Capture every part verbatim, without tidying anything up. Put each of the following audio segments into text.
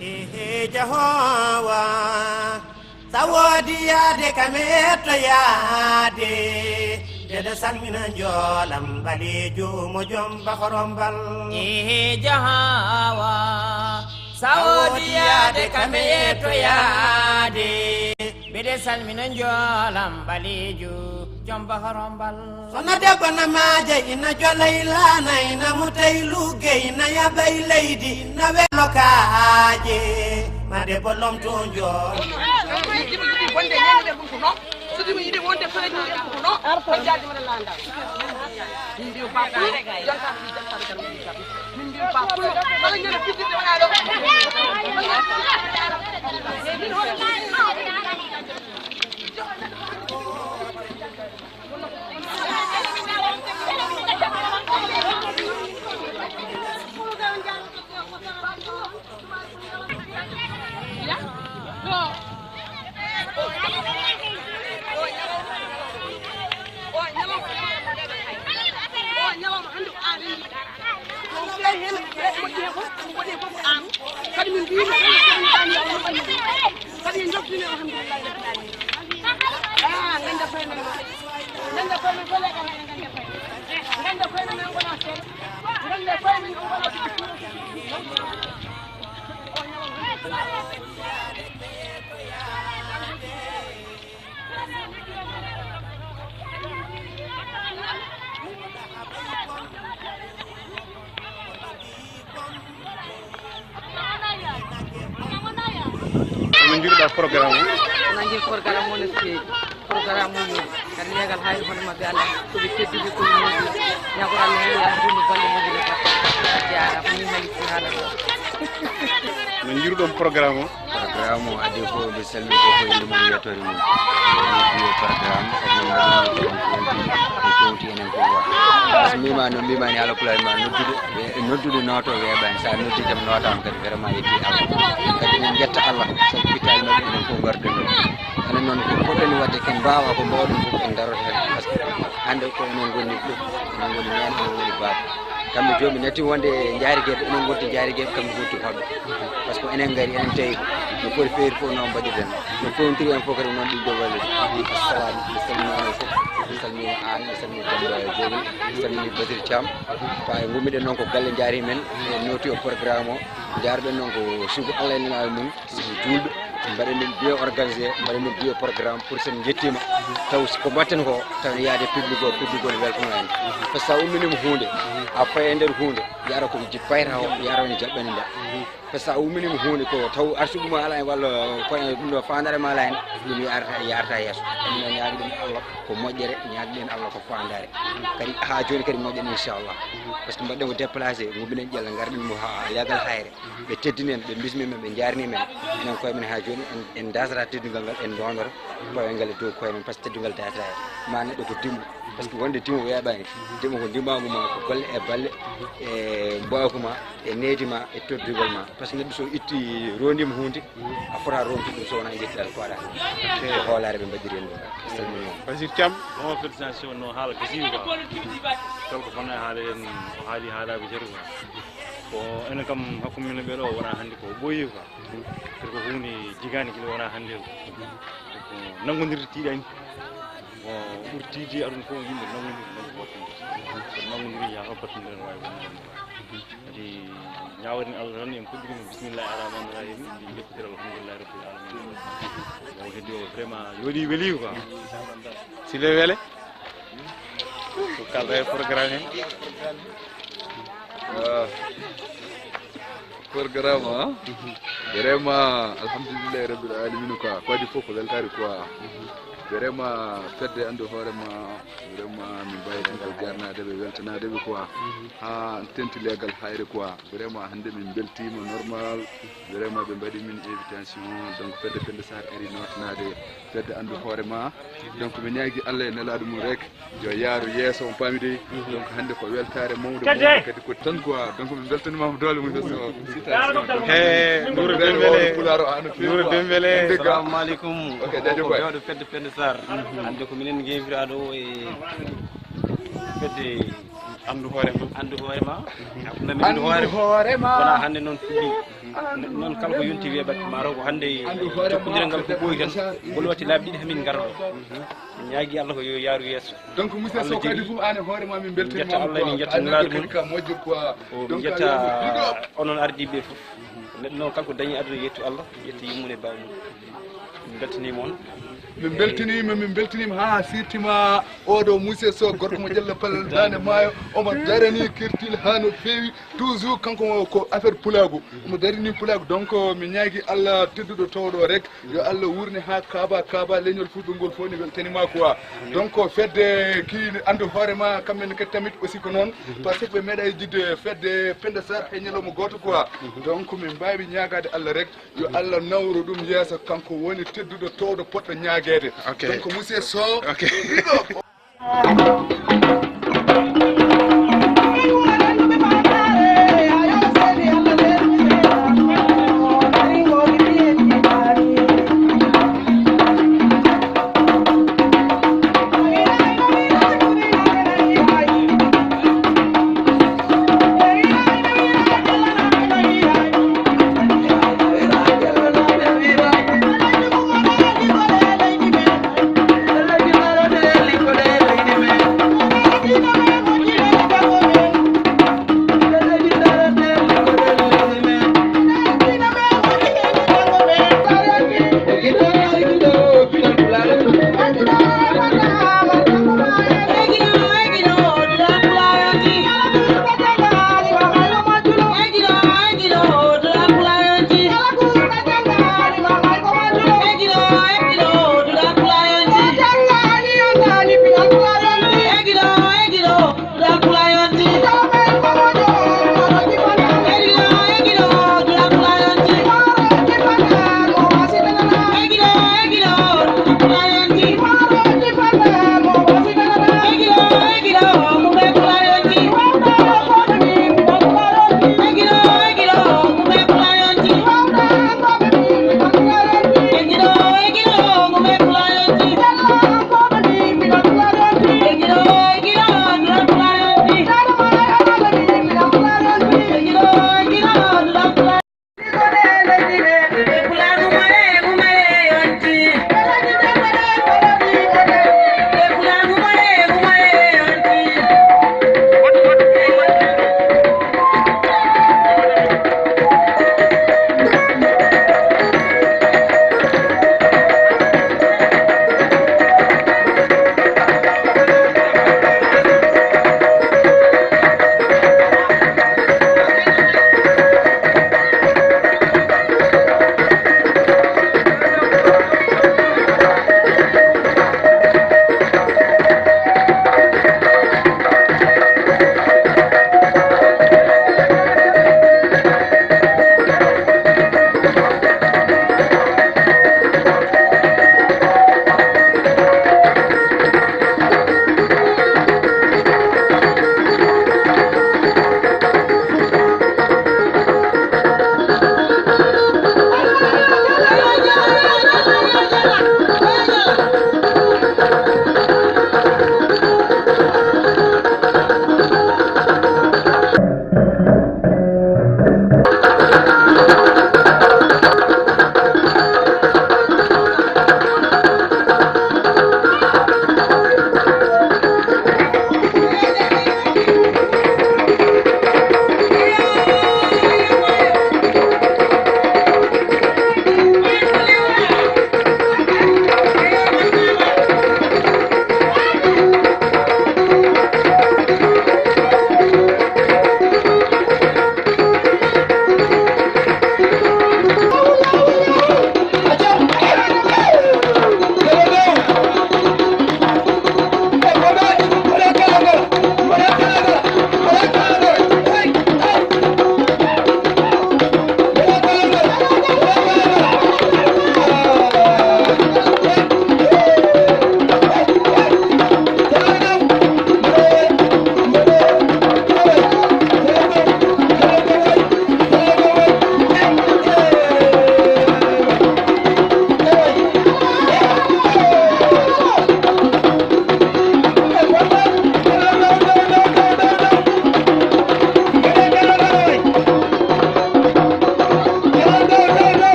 Ehe, jahoowa, sa woodi yaade kam e to yaade, dede salmina njoolam baleejo mo jom bakorombal. Ehe, jahoowa, sa woodi yaade kam e to yaade, mbeɗe salmina njoolam baleejo jom bakorombal. Sono debbo na maaje, ina jolay laana, ina mutay lugge, ina yabay leydi, ina welo kaaje. Ma debbo lomto njool. Wonde ñande ɗe ɗum ko non. So ɗum yiɗi wonde fere ɗum ɗe ɗum ko non. Ko jaadi mbaɗa laandal. Min mbiyo Papulo, jonta ko jantaɓe tan min jaɓi. Min mbiyo Papulo, kala ñande fidde wona ɗo. Kadi min mbiyii mo, kadi min mbiyii mo, kadi en njottiima, alhamdulillahi rabbil aalamiin. Ah, ngannda koye men, ngannda koye men, ko legal, ngannda koye men, ngannda koye men, ngannda koye men. Min njiɗuɗaa programme o? Nanngii programme o no feewi. Programme o yo kadi leegal hayre hono maɓɓe Allah, ko ɓe tedduɓe, ko ɓe moƴƴi. Ñaagol Allah heen, yo Allah juutnu balɗe moƴƴi no baɗɗa. Jaaraama, min haalii ko haala ɗo. No njiruɗon programme o? Programme o adii fof, ɓe salmini fof ko innde mum e yettoode mum. Ɗum programme, kadi noon mbaɗi ɗum ko on ko wonti, ko fewti enen ko wa. Par ce que mbima no mbimani haala pulaar ma noddude, ɓe noddude nooto weeɓani. Sa noddi kam nootaama kadi vraiment yetti Allah. Kadi min jetta Allah, sabu pittaali maɓɓe enen fof ngarduɗen. Enen noon ko poɗɗen waɗde, ken mbaawa ko mbaawɗen fof en darot heen. Par ce que hannde ko enen ngoni fof, enen ngoni neen, enen ngoni baaba. Kamɓe jooni natti wonde e Njaari Geeɓe, enen ngonti Njaari Geeɓe, kamɓe ngonti hoɗɓe. Par ce que enen ngari, enen tawi no foti feeri fof noon mbaɗirɗen. No fewntiri en fof kadi noon ɗum ɗo wallude. Assalaamu, mi salmini onon fof. Mi salmini aan, mi salmini Demba Jogal, mi salmini Basir Thiam. Fa e ngummiɗen noon ko galle njaari men, e nooti o programme o. Njaarɗen noon ko sugu Allah e Nelaaɗo mum. Sigi juulɓe, mbaɗen ɗum bien organisé, mbaɗen ɗum bien programme pour sen njettiima. Taw ko mbaɗten ko, taw ne yaade public o, public o ne weltano en. Par ce que sa umminima huunde, a fayi e nder huunde, yaara ko jippayta o, yaara ne jaɓɓani nde. Par ce que sa umminima huunde ko taw arsugu ma ala en walla ko e ɗum ɗo faandaare ma ala en, ɗum yarata, yarata yeeso. Ɗum noon ñaagɗen Allah ko moƴƴere, ñaagɗen Allah ko faandaare. Kadi haa jooni kadi moƴƴani inchallah. Par ce que mbaɗɗen ko déplacé, ngumminen Ƴella, ngarɗen mo haa leegal hayre. Ɓe teddini en, ɓe mbismi men, ɓe njaarni men. Enen koye men haa jooni, en, en ndaasata teddungal ngal, en ndoondora koye ngal e dow koye men, par ce que teddungal daata e ma neɗɗo ko dimmo. Par ce que wonde dimmo weeɓaani. Dimmo ko ndimmaagu ma, ko golle e balle, e mbaaku ma, e needi ma, e teddungal ma. Par ce que neɗɗo so itti, rondiima huunde, a fota rontude ɗum so wonaa njettidaade ko aɗa. Ko hoolaare ɓe mbaɗiri en ɗum. A salminiima. Basir Thiam. Bon, félicitations, no haala gasiima quoi. Kala ko fotnoo e haala heen, o haali haalaaji jari quoi. Ko enen kam hakkunde men e ɓee ɗoo wonaa hannde ko ɓooyi quoi. Kadi ko huunde jigaani gila wonaa hannde ko. Ko nanngondirde tiiɗaani. Bon, ɓuri tiiɗde aduna fof yimɓe nanngondirde, nanngo battunde. So nanngondirii yaa fof battunde ene waawi wonde. Kadi ñaaworen Allah tan en puɗɗirii mo bismillahi arrahmani rahim, en njettitira alhamdulillahi rabbil alamin. Bon, heddi o vraiment yooɗi weli quoi. Sile wele? Ko kalɗa e programme he? Ah, programme, ah? Vraiment, alhamdulillahi rabbil alamin quoi. Ko adii fof ko weltaare quoi. Vraiment, fedde anndu hoore ma, vraiment, min mbawi ɗum ko jarnaade ɓe, weltanaade ɓe quoi. Haa teŋti leegal hayre quoi. Vraiment, hannde min mbeltiima normal. Vraiment, ɓe mbaɗi min invitation. Donc, fedde Penda Sarr ari nootanaade fedde anndu hoore ma. Donc, mi ñaagi Allah e nelaaɗo mum rek. Yo yaaru yeeso, on paami de. Donc, hannde ko weltaare mawde, mawde kadi ko tan quoi. Donc, min mbeltanimaama doole mum so. He, Nour Dembélé. Pulaar o ano feewi quoi. Nour Dembélé. Assalamu alaikum. Ok, jaajëf waay. Ko ɓeewɗo fedde Penda Sarr. Hannde ko minen ngeewira ɗo e fedde Anndu hoore ma. Anndu hoore ma. Anndu hoore ma. Wona hannde noon fuɗɗi. Noon kala ko yonti wiye bat maaro ko hannde jokkondiral ngal ko ɓooyi tan. Ngol watti laabi ɗiɗi hamin ngara ɗo. Min ñaagi Allah ko yo yaaru yeeso. Donc monsieur Sow kadi fof an e hoore ma min mbeltani jetta Allah min jetta nulaaɗo mum. Ka moƴƴo quoi. O min jetta onon ardiiɓe fof. Neɗɗo noon kala ko dañi aduna yettu Allah, yettu yummude baaw mum. Min mbeltaniima on. Min mbeltaniima, min mbeltaniima haa sirtima oɗo monsieur Sow gorko mo ƴella palal daande maayo omo darani kertil haa no feewi. Toujours kanko ko affaire pulaagu omo darini pulaagu. Donc mi ñaagi Allah tedduɗo towɗo rek yo Allah wurne haa kaaba kaaba leñol fulɓe ngol fof ne weltaniima quoi. Donc fedde ki anndu hoore ma kamɓe ne kadi tamit aussi ko noon. Parce que ɓe meeɗa e jidde fedde Penda Sarr hay ñalawma gooto quoi. Donc min mbaawi ñaagaade Allah rek yo Allah nawru ɗum yeeso kanko woni tedduɗo towɗo poɗɗo ñaageede. Donc monsieur Sow.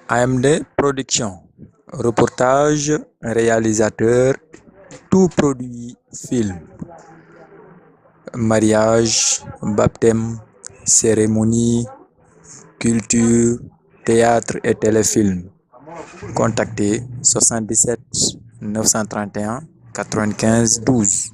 A M D Production, reportage, réalisateur, tout produit film, mariage, baptême, cérémonie, culture, théâtre et téléfilm. Contactez soixante-dix-sept neuf cent trente et un quatre-vingt-quinze douze.